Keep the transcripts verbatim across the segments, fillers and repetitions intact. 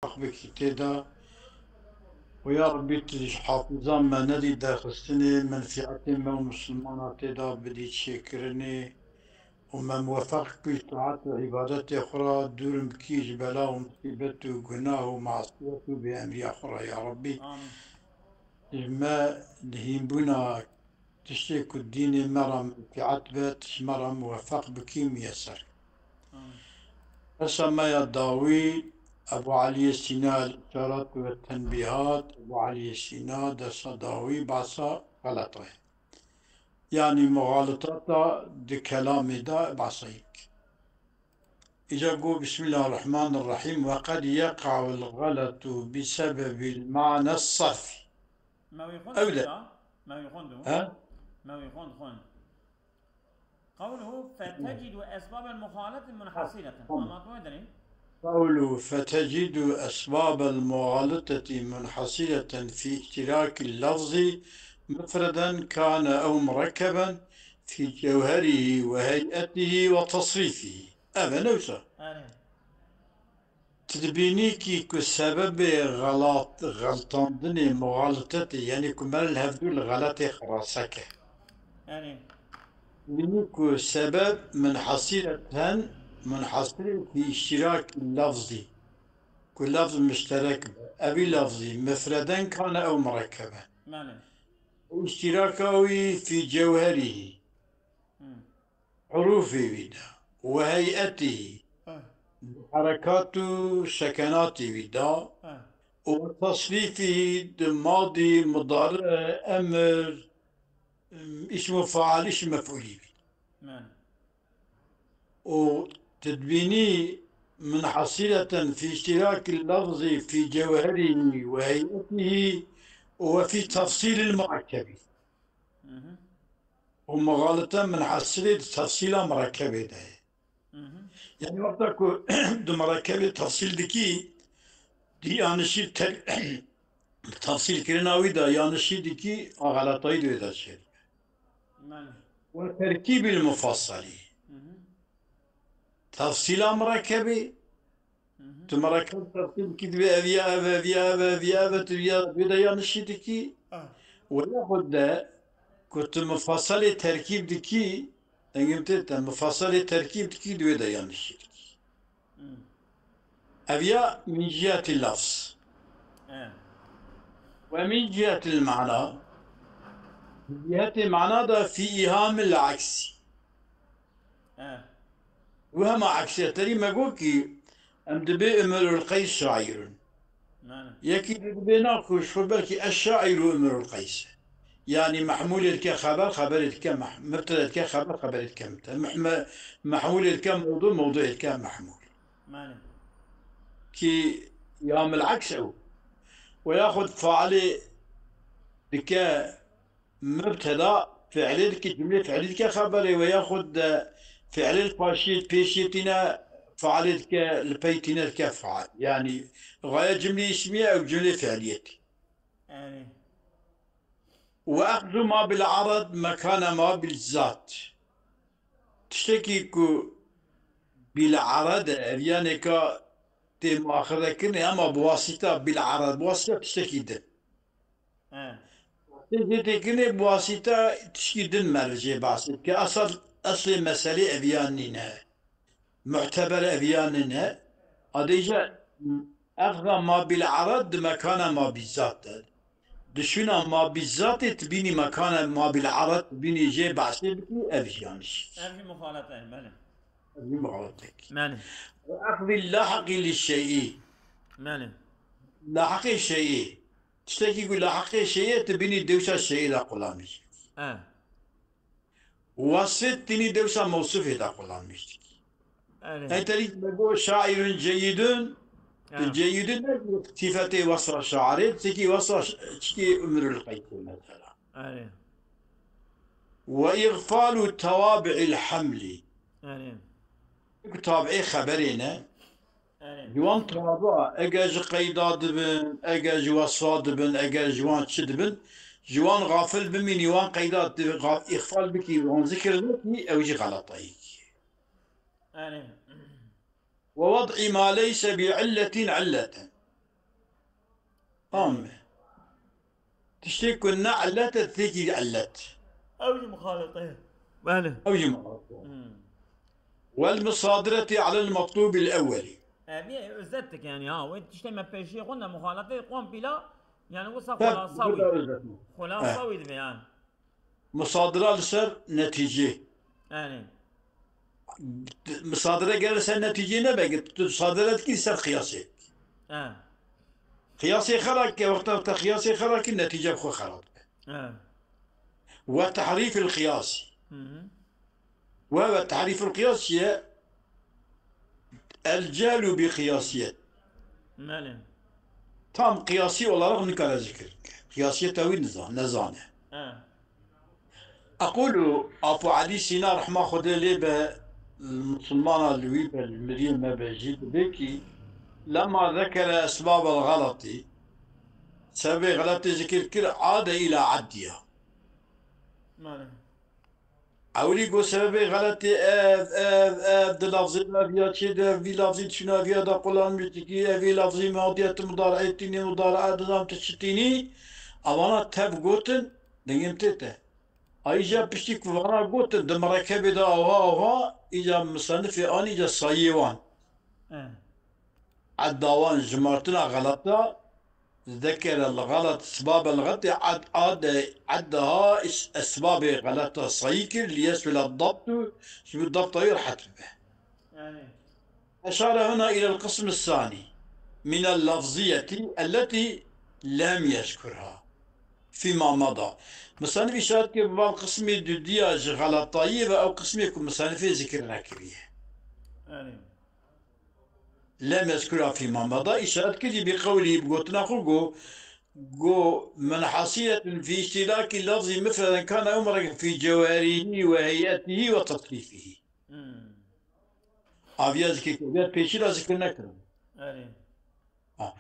muwefeq bikî tê de. Û ya Rebbî, tu ji hafizan me nedî derxistinê, menfîetê me û misilmana tê de bidî çêkirinê û me muwefeq bikî ji taet û îbadetê xwe re, dûr bikî ji bela û musîbet û gunah û masiyet û bêemriya xwe re, ya Rebbî. Amîn. Ji me li hînbûna tiştê ku dînê me re menfîet be, tu ji me re muwefeq bikî, miyeser. Amîn. Qesa me ya dawî, Ebu Eliyê Sîna, El-Îşarat ve Tenbîhat, Ebu Eliyê Sîna, dersa dawî, behsa xeleta ye. Yanî muxalitata di kelamê de behsa yek. Îca got, Bismillahirrahmanirrahîm, ve qed yeqa'ul xeletu bi sebebil ma'nes sarfî. Me wî xwend Ew de. Şêxa? Me wî xwend û? He? Me wî xwend, xwend. Qewluhu fetecidu esbabel muxaleti munhasireten. Tamam. Anlatmaya deneyim. قوله فتجد أسباب المغالطة منحصرة في اشتراك اللفظ مفردا كان أو مركبا في جوهره وهيئته وتصريفه. Ev e, ne wisa? Erê. Tu dibînî kî ku sebebê xelat-, xeltandinê, muxalitetê, yanî ku me li hevdû li xeletê xerase ke. Erê. Dibînî ku sebeb munhasireten, munhasirê fî îştirakî lafzî. Ku lafz muşterek be. Evî lafzî, mufreden kane ew murekkeben. Belê. Û îştiraka wî fî cewherî. Hmm. Hurûfê wî de, we heyetî, Eh. di herekat û sekenatê wî de, Eh. û tasrîfî di madî, mudari, emir, îsm û faal, îsm mef'ûlî wî de. Men. Û tedbînî munhasireten fî îştirakî lafzî fî cewherî we heyetî û we fî tefsîlî murekkebî. Mhm. Û muxalite munhasirê di tefsîla murekkebê de ye. Mhm. Yanî wexta ku di murekkebê tefsîl dikî, di yanişî ter-, tefsîlkirina wî de yanişî dikî, a xeletayî di wê de çêdibe. Belê. We terkîbî li mufasselî. Mhm. Tefsîla murekkebê, Mhm. Tu merekeb terkîb dikî, divê ev ya ev, ev ya ev, ev ya ev, tu ya, divê de yanlişî dikî. Ah. Wela xwe de ku tu mifaselê terkîb dikî, dengê min tê te, mifaselê terkîb dikî, divê de yanlişî dikî. Hmm. Ev ya min cihetî lafz. Eh. Ve min cihetî mana, cihetê mana da fî îhamil aksî. Eh. Û hema eksê terî me got kî em dibê Imrul Qeys şaîr in. Nane. Yekî dibê na ku ji xwe belkî ez şaîr û Imrul Qeys e. Yanî mehmûlê dike xeber, xeberê dike meh-, mubtede dike xeber, xeberê dike mubtede. Meh-, me-, mehmûlê dike mewdu, mewdûê dike mehmûl. Mane. Kî ya mileks ew. Ve yaxud faalê dike mubteda, fiilê dike, cumlê fiilî dike xeberê, ve yaxud de fiilê li paşî, pêşî tîne, fiilê dike, li pey tîne dike faal. Yanî xaya cumlê îsmî ye ew cumlê fiiliyetî. Erê. Ve exzu ma bil arad mekane ma bil zat. Tiştekî ku bil arad e, ev yanê ka tê muaxirdekirinê, ema bi wasîta bil arad, bi wasîta tiştekî din. He. Tê jê têkirinê bi wasîta tişkî din merv jê behsê dike. Esel, eslê meselê eviya nîne. Muhteber eviya nîne. Adêje exza ma bil arad di mekana ma bi zat de. Di şûna ma bi zatê tu bînî mekana ma bil arad tu bînî jê behsê bikî, ev jî yanlış. Ev jî muxalete ye, belê. Ev jî muxalete ye. Belê. Ve exzî lahiqî li şeyî. Belê. Lahiqê şeyî. Tiştekî ku lahiqê şeyê, tu bînî dewsa şeyê de qulamî. E. Wasif tînî dewsa mewsifê de qulamî. Erê. Ey terî me got şaîrun ceyidun, tu Erê. Ceyidun ne sîfetê wesfa şairê, çikî wesfa ş-, çikî Imrul Qeysê mesela. Erê. Ve îxfalu tewabi'il hamlî. Erê. Ku tabi'ê xeberê ne, Erê. Ji wan tewaba, eger ji qeyda dibin, eger ji wesfa dibin, eger ji wan çi dibin, ji wan xafil bimînî, wan qeyda dibin, xa-, îxfal bikî, wan zikir nekî, ew jî xeletayî. Erê. Ve wed'î ma leyse bi illetin illeten. Tamam mı? Tiştê ku ne illet e, têkî illet. Ew jî muxalete ye. Belê. Ew jî muxalete ye. Hmm. Wel musadireti alel metlûbil ewwelî. E, bir özet dike yani ha. Wê tiştê me pêşiyê xwe ne muxalete kompîla, yani wisa Hep xulasa bu wî. da özet mi? Xulasa He. wî dibe yani. Musadira li ser netîcê. Yani. Musadira gere ser netîcê nebe, tu musadira dikî ser qiyasê. He. Qiyasê xera ke wexta te qiyasê xera kî netîce xwe xera dibe. He. Ve tehrîfil qiyas. Hı hı. Ve ve tehrîfil qiyas çi ye? El cehlu bi qiyasiyet. Belê. Tam qiyasî olarak nikare zikir. Qiyasiyeta wî niza-, nezane. He. Equlu, Apo Elî Sîna rehma Xwedê lê be, Musulmana li wî be, li miriyê me be jî dibê kî, lema zekere esbabel xeletî, sebebê xeletê zikir kir, ade îla eddiya. Mane. Ewilî got sebebê xeletê ev, ev, ev, di lafzê ev ya çê de, vî lafzî dişûna viya da qulan mîtikî, ev vî lafzî madiye tu mudarê tînî, mudara dizam tu çi tînî, avana tev gotin, dengê min tê te. Ayrıca piştî ku vana gotin di merekebê de awha awha, îca misenifê an îca sayiyê wan. Eh. Edda wan jimartina xelata, zekere li xelat sibabel xetê ed-, ade eddaha is-, esbabê xelata sayî kir, liyesfile dabtu, ji bo dabta wî rehet bibe. Yani. Eşare huna ilel qism sani minel lafziyeti elleti lem yezkurha fîma mada. Misanî îşaret kir bi van qismê dudiya ji xelatayî ve ew qismê ku misanifê zikir nekiriye. Yani. Lem yezkurha fîma mada îşaret kir jî bi qewlî bi gotina xwe go, go min hasiletun fî îştîrakî lafzî mufreden kana ew merek fî cewherîhî ve heyetîhî ve tasrîfîhî. Hmm. Aviya zikir kir. Aviya pêşî ra zikir nekirin. Erê. Ha.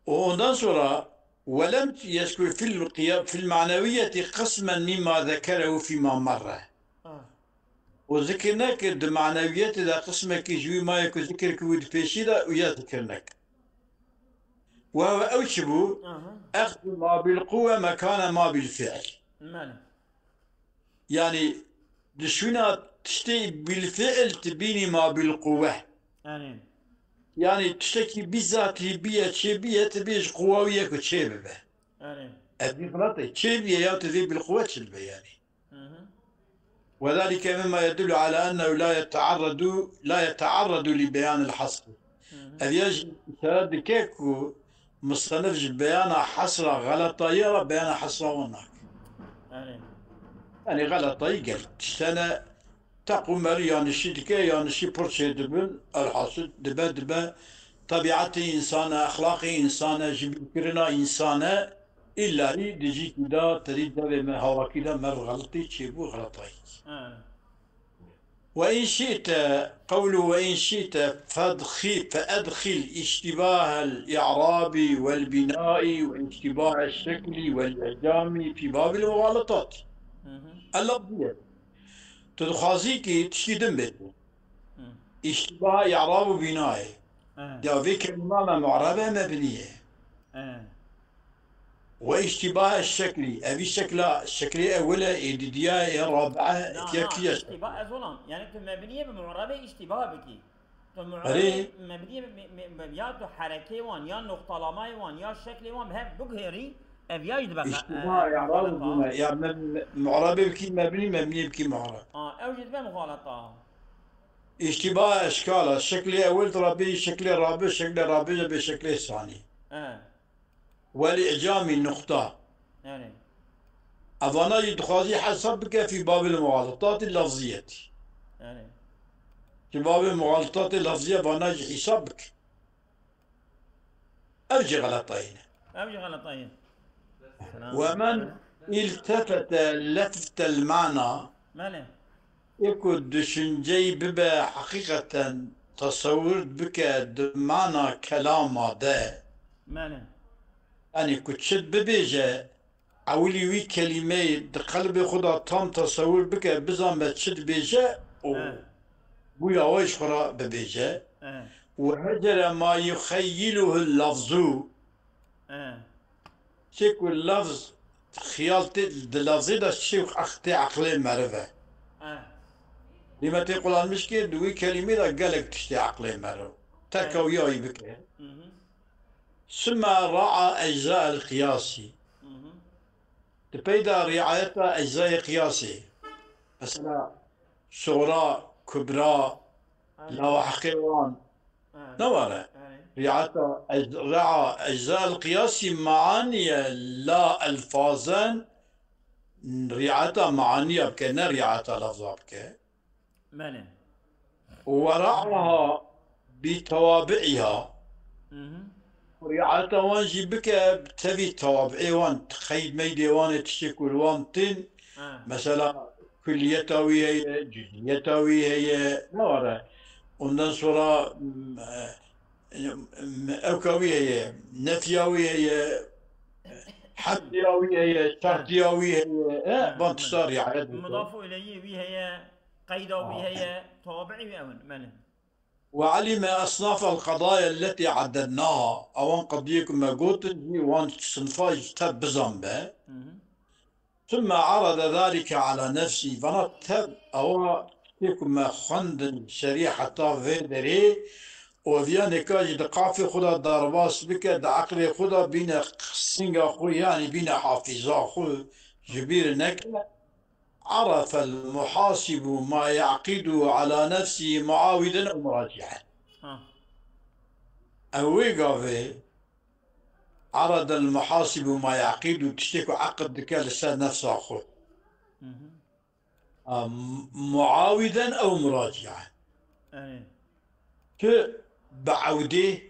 O ondan sonra welem yezkur fil qiya-, fil maneviyeti qismen mimma zekerehu fîma marre. Ah. O zikir nekir di maneviyetê de qismekî ji wî mayê ku zikir kir wî di pêşî de û ya zikir nekir. Ve ve ew çi bû? Aha. Exdu ma bil quwe mekane ma bil fiil. Mane. Yani, di şûna tiştê bil fiil tu bînî ma bil quwe. Yani. Yani, tiştekî bîzatî biye, çê biye, tu bêj quwa wî ye ku çê bibe. Yani. Ev bir xelat e. Çê biye ya tu vê bil quwe çi dibe yani. Hı hı. Ve zalike mimma yedullu ala ennehu la yetearradu, la yetearradu li beyanil hasr. Hı hı. Ev ya jî îşaret dike ku musenif ji beyana hesra xelatayî re beyana hesra wan nake. Erê. Yani xelatayî gelek tiştene teq û merî yanlişî dike, yanlişî pir çêdibin, elhasil dibe, dibe tebiatê însan e, exlaqê însan e, ji bîrkirina însan e, îlla î di cîkî de, terî devê me, hawakî de meriv xelatî çêbû, xelatayî. Erê. وإن شئت، قوله وإن شئت فادخل، فأدخل اشتباه الإعراب والبناء واشتباه الشكل والإعجام في باب المغالطات. Hı hı. اللفظية. Tu dixwazî kî tiştî din bêt. Hı. Îştîbaha î'rab û bînayê. He. Ya vê kelîma me mu'reb e, mebnî ye. He. Ve îştîbaha şeklî. Evî şekla, şeklê ewil e, ê didiya, ê rabi'a, Na, ê na, kiriya. Îştîba ez olam. Yani tu mebniyê bi mu'rebê îştîba bikî. Tu mu'rebê Erê. mebniyê bi, me, me, ya tu herekê wan, ya noqtalamayê wan, ya şeklê wan bi hev biguherî, ev ya jî dibe xe-, Îştîba e, ya muxaleta. Rabi bûne. Ya me, me, mu'rebê bikî mebnî, mebniyê bikî mu'reb. Ha, ew jî dibe muxaleta. Îştîba eşkala, şeklê ewil dira bê şeklê rabi, şeklê rabi de bê şeklê sanî. He. Wel î'camî nuqta. Yani. Evana jî dixwazî hesab bike fî babil muxalitatî lafziyetî. Yani. Fî babil muxalitatî lafziye vana jî hîsab bike. Ev jî xeletayî ne. Ev jî xeletayî. Selam. Ve men iltefete leftel mana. Mane. Ê ku düşünceyî bibe heqîqeten tesewir bike di mana kelama de. Mane. Yanî ku çi bibêje, ewilî wî kelîmeyê di qelbê xwe de tam tesewir bike, bizanbe çi dibêje û He. bûya wê ji xwe re bibêje. He. Û hecere ma yuxeyyiluhu lafzu. He. Çi ku lafz xiyal tê, di lafzê de çi ku eq-, tê eqlê meriv e. Eh. Dîme tê qulanmiş ki di wî kelîmê de gelek tiştê eqlê meriv. Terka Eh. wî ayî bike. Mhm. Sümme ra'a ecza el qiyasî. Mhm. Di pey de riayeta eczayê qiyasê. Mesela, suğra, kubra, Evet. lawa heqê wan. Evet. Ne var e? Evet. Riayeta ec-, raa ecza el qiyasî maaniye la elfazen, riayeta maaniye bike, ne riayeta lafza bike. Belê. Û wera'aha bi tewabi'iha. Hı hı. Riayeta wan jî bike, tevî tewabi'ê wan, qeyd meydê wan ê tiştê ku li wan tin. Ha. Mesela kulliyeta wî heye, cüziyeta wî heye, ne ware. Ondan sonra, m-, e, m-, ewka wî heye, nefya wî heye, hemdiya wî heye, şertiya wî heye, e, Ha, van tişta riayet bike. Mudaf ileyhi wî heye, qeyda wî Ha. heye, tabi'î wî ew in, belê. وعلم أصناف القضايا التي عددناها. Ewan qediyê ku me gotin, jî wan sinfa jî tev bizan be. Hı hı. ثم عرض ذلك على نفسه. Vana tev ewa tê ku me xwendin şerî heta vê derê, û viya nêka jî di qafê xwe de derbas bike, di eqlê xwe de bîne singa xwe, yanî bîne hafîza xwe ji bîr neke. عرف المحاسب ما يعقده على نفسه معاودا أو مراجعا. Ha. Ew wê gavê عرض المحاسب ما يعقده, tiştê ku eqd dike li ser nefsa xwe. Hı hı. A, m-, معاودا أو مراجعا. Erê. Tu bi ewdê,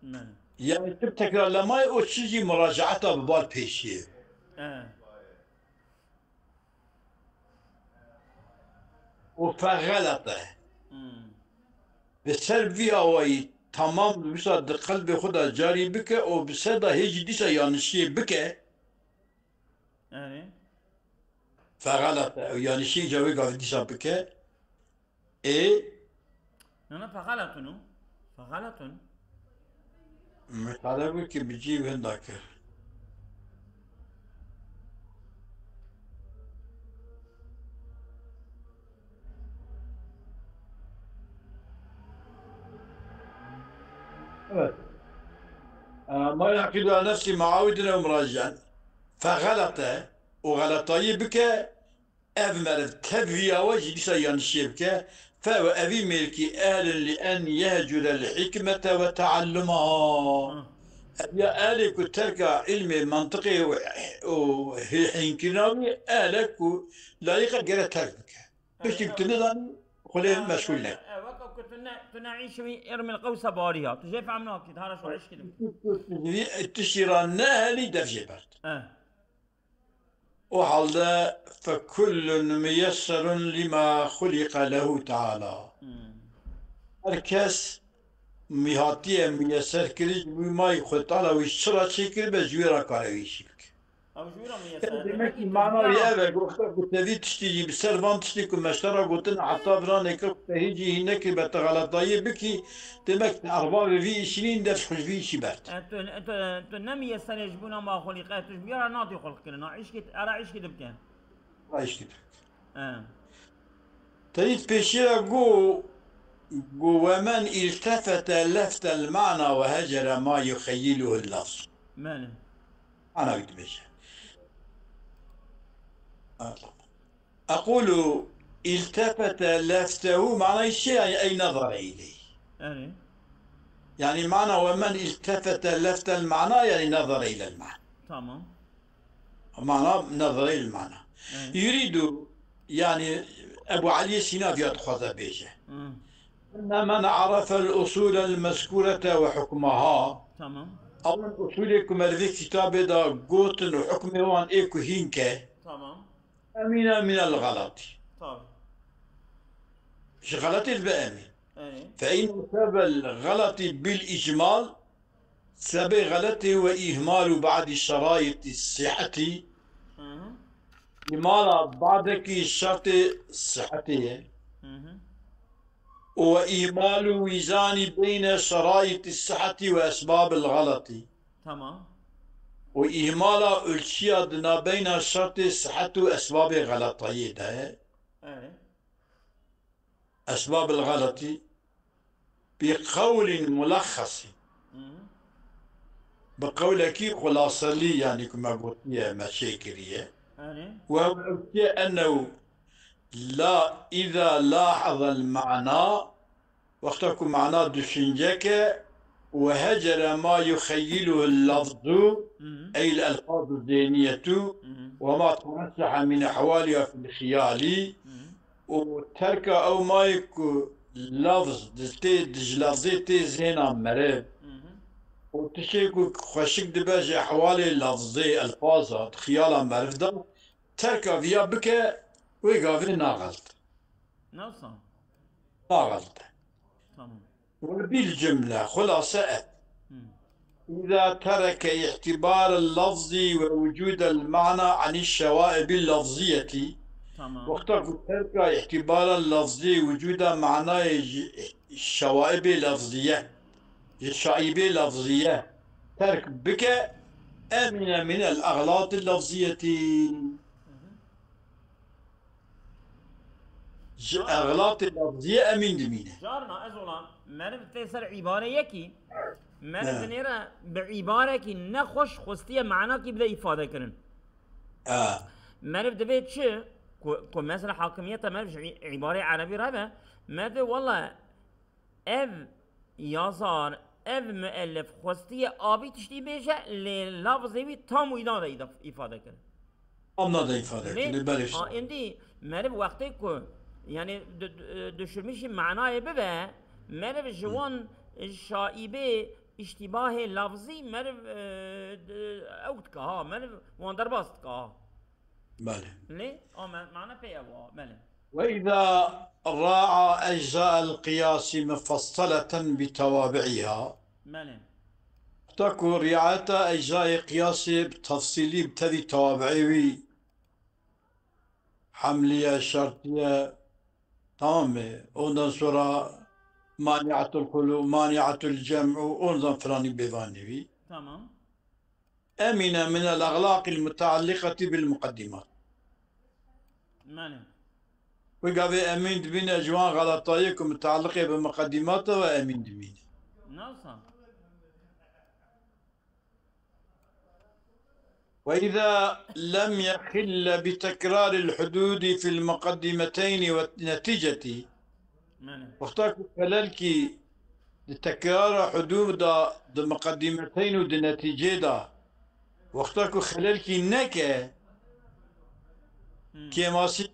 Belê. yani tu bi tekrarlemayê û çi jî muracaeta bi bal pêşiyê. E. Û fexelete. Hmm. Bi ser vî awayî tamam wisa di qelbê xwe de carî bike û bi ser de hê jî dîsa yanişiyê bike. Erê. Fexelete, ew yanişî ca wê gavê dîsa bike. Ê? Na, na, fexeletun o. Fexeletun. Misale bû ki bi cî winda kir. Evet. E, ma yaqidu nefsî muawidin ew muracian. Fexelete, û xeletayî bike, ev meriv tev vî awe jî dîsa yanişiyê bike, fe we evî mêrkî ehlin li en yehcure l hikmete ve taallumaha. Hı. Ev ya ehlê ku terka ilmê mantiqê û, û hînkirina wî ehle ku layiqe gere terk bike. Piştî ku tu nizanî, xulê meşgûl ne. E, weke ku tu ne, tu ne îş wî irmil qewse bariha. Tu jê fehm nakî, hara şu eşkî dim. Tu, tu, tu, tu, tu şîra nehelî dev jê bert. E. O halde fekullun miyesserun lima xuliqa lehu teala. Hmm. Her kes mî hatiye miyeser kiriş, wî may xwe tala wî çira çêkiribe, ji wî re kare wî işî bike. Ew ji wî re miyeser. Demek ki mana wî ev e, goxta ku te vî tiştî jî bi ser van tiştî ku me ji te re gotin, heta vira neke ku te hîn jî hîn nekiribe, te xeletayî bikî, demek tu erbabê vî işî nîn, dest xwe ji vî işî bert. E, tu, tu, tu ne miyeserê ji bona ma xulîqe, tu ji wî re nadî xulqkirina, îşkê, era îşkê dibike. Ra îşkê dibike. E. Teyîd pêşî re got, got, "Wemen îltefete leftel mana ve hecere ma yuxeyiluhul lafz." Belê. Ana wî dibêje. Equlu îltefete leftehu, manayî çi ye? Yanî ey nezere îleyh. Erê. Yanî mana wemen îltefete leftel mana, yanî nezere îlel mana. Tamam. Mana, nezere îlel mana. Evet. Yuridu, yanî Ebu Eliyê Sîna viya dixwaze bêje. Hı. Enne men arefel usulel mezkurete ve hukmaha. Tamam. Ewan usulê ku me li vê kitabê de gotin û hukmê wan ê ku hînke. Tamam. Emîne minel xelatî. Tabii. Ji xelatî dibe emîn. Evet. Fe in sebel xelatî bil îcmal, sebê xelatî ve îhmalu ba'dî şerayîtî sihhetî, Hı hı. îmala ba'dekî şertê sihhetê ye. Hı hı. وإهمال ويزان بين شرائط الصحة وأسباب الغلط. Tamam. û îhmala ölçiya di nabeyna şertê sihet û esbabê xeletayiyê de ye. Evet. Esbab el-xeletî bi qewlin mulexxesî. Hı hı. Bi qewlekî xulaselî, yanî ku me gotiye, me çêkiriye. Yani. Ve ew çi ennehu la îza lahaza el-ma'na, wexta ku mana düşünceke, ve hecere ma yuxeyyiluhu el-lafzu, Hı hı. ey el-elfazu zêniyetu, Hı hı. ve ma tereşeha min ehwaliha fil xiyali, Hı hı. û terka ew mayê ku lafz di tê, di ji lafzê tê zêna meriv, Hı hı. û tiştê ku xweşik dibe ji ehwalê lafzê, elfaza, di xiyala meriv de, terka viya bike, wê gavê naxelte. Nasıl? Naxelte. Tamam. Ve bil cumle, xulase ev. Hı. إذا ترك اعتبار اللفظ ووجود المعنى عن الشوائب اللفظية. Tamam. Wexta ku terka îtîbara lafzî, wicûda manayê ji şewaibê lafziye, ji şaîbê lafziye terk bike, emîne min el exlatî lafziyetî. Ji exlatê lafziyê emîn dimîne. Carna ez ola meriv tê ser îbare yekî, meriv He. dinêre bi îbarekî nexweş xwestiye manakî bide îfade kirin. Ha. Meriv divê çi? Ku, ku mesela hakimiyeta meriv ji î-, îbarê erebî re be, meriv divê wela ev yazar, ev müellif xwestiye abî tiştî bêje, lê lafzê wî tam wîna de îda-, îfade kirin. Em nade îfade Lê, kirin, belê. a, êndî meriv wextê ku, yani, du-, du-, düşürmüşî manayê bibe, meriv ji wan şaîbê îştîbahê lafzî meriv, e, d-, ew dike ha, meriv wan derbas dike ha. Belê. Lê, a, me-, mana pê ew a, belê. وإذا راعى أجزاء القياس مفصلة بتوابعها. Belê. Wexta ku riayeta eczayê qiyasê bi tefsîlî bi tevî tewabeyê wî, hemliye, şertiye, tamam mı? Ondan sonra maniatul hulu, maniatul cem'u, ondan filanî bêvanî wî. Tamam. Emine min el-axlaqil mutaalliqati bil muqaddimat. Belê. Wê gavê emîn dimîne ji wan xeletayê ku mutaalliqê bi muqeddimat e ve emîn dimîne. Nasıl? وإذا لم يخل بتكرار الحدود في المقدمتين والنتيجة. Belê. Wexta ku xelelkî di tekrara hudûd de, di muqedîmeteyn û di netîcê de, wexta ku xelelkî neke, Hmm. kêmasî,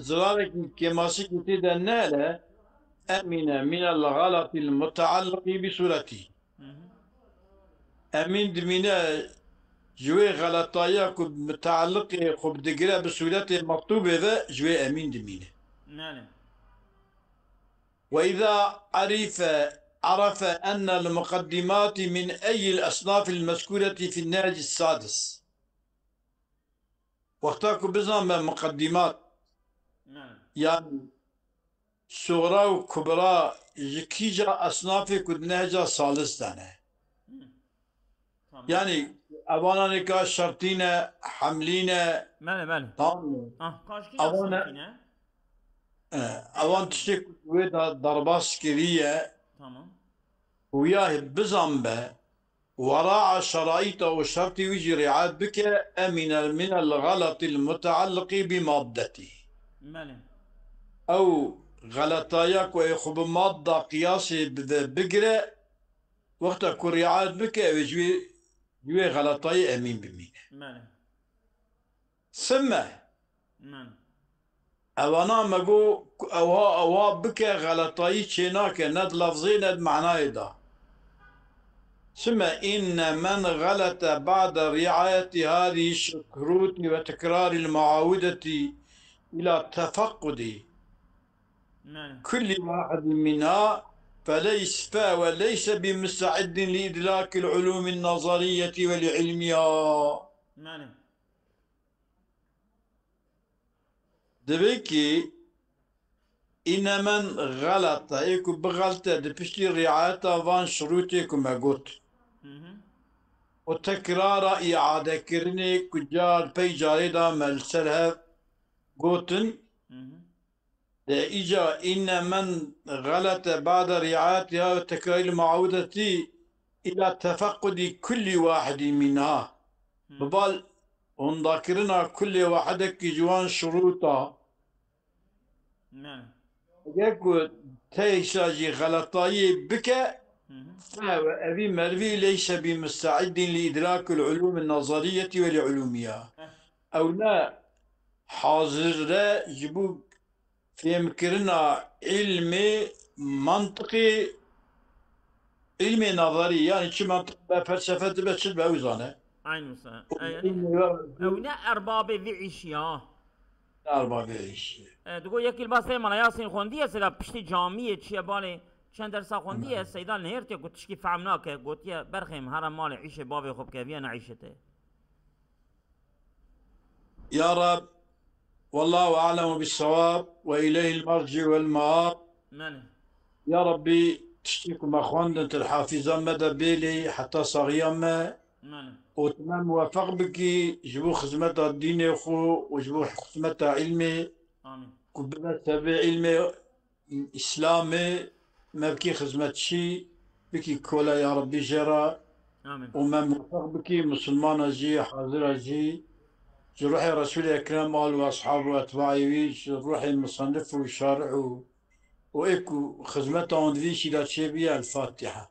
zirarekî kêmasîkî tê de nehele, emîne mîne li xelatî li mutealliqî bi sûretî. Hı hı. Emîn dimîne ji wê xeletaya ku mutealliqê xwe digire bi sûretê mektûbê ve, ji wê emîn dimîne. Belê. وإذا عرف، عرف أن المقدمات من أي الأصناف المذكورة في النهج السادس. Wexta ku bizanbe muqeddimat, Belê. yani suxra û kubra ji kîja esnafê ku di nehca salis de ne. Hı. Tamam. Yani evananê ka şertî ne, hemlî ne, Belê, belê. tamam mı? Ah, kaşkî Ama ne- şertî ne? E, ewan tiştê ku wê da derbas kiriye, Tamam. wiya bizanbe, wera'a şeraîta û şertî wî jî riayet bike, emîne min el xelatî el mutealliqî bi maddetî. Belê. Ew xeletaya ku ê xwe bi madda qiyasê bi-, bigire, wexta ku riayet bike, ew ê ji wê, ji wê xeletayê emîn bimîne. Belê. Simme, Belê. Ewana me got ku ewa, ewa bike xeletayî çênake, ne di lefzê ne di manayê de. Sime inne men xelete ba'de riayeti hadihi şuruti ve tekraril muavideti ila tefakkudi Belê. kulli wahidin minha feleyse, fe ve leyse bi mustaiddin li idrakil ulumin nazariyeti ve li ilmiha. Belê. Divê ki Îne men xelete, ê ku bixelte di piştî riayeta van şirûtê ku me got. Hı hı. Û tekrara îadekirinê ku car pey carê de me li ser hev gotin. Hı hı. De îca îne men xelete ba'de riayetiha ve tekrarî muawidetî ila tefeqqudî kullî wahidî minha. Hı. Bi bal hondakirina kullê wahidekî ji wan şirûta. Yani. Eger ku te îsa jî xeletayî bike, Hı hı. Fe ve evî mervî leyse bi muste'iddin li idrakil ulûm nazariyeti ve li ulûmiya. Eh. Ew ne hazir e ji bo fêmkirina ilmê mantiqî, ilmê nazarî, yani çi mantiq be, felsefe dibe, çi dibe, ew zane. Aynı wisa. O Yani, ilmê ya ew ne erbabê vî îşî ya. Erbabê vî îşî. E, digo yekî li ba Sey Mala Yasîn xwendiye, seyda piştî camiyê çiye balê çend dersa xwendiye, Hı. Seyda nêrtiye ku tişkî fehm nake, gotiye berxêm here malê îşê bavê xwe bike, viye ne îşê te. Ya Rab, wallahu a'lemu bis-sewab ve ileyhil merci vel maab. Mene. Ya Rabbî, tiştê ku me xwendin, tu li hafîza me de bêlê heta saxiya me Mene. Û tu me muwefeq bikî ji bo xizmeta dînê xwe û ji bo xizmeta ilmê Amîn. Ku bibe sebê ilmê Îslamê me bikî xizmetçî, bikî kola ya Rabbî jê re Amîn. Û me muwefeq bikî misilmana jî, hazira jî, ji ruhê Resûlê Ekrem, al û eshab û etbaê wî, ji ruhê musennif û şarih û, û ê ku xizmeta wan di vî îşî de çêbûye. El Fatiha.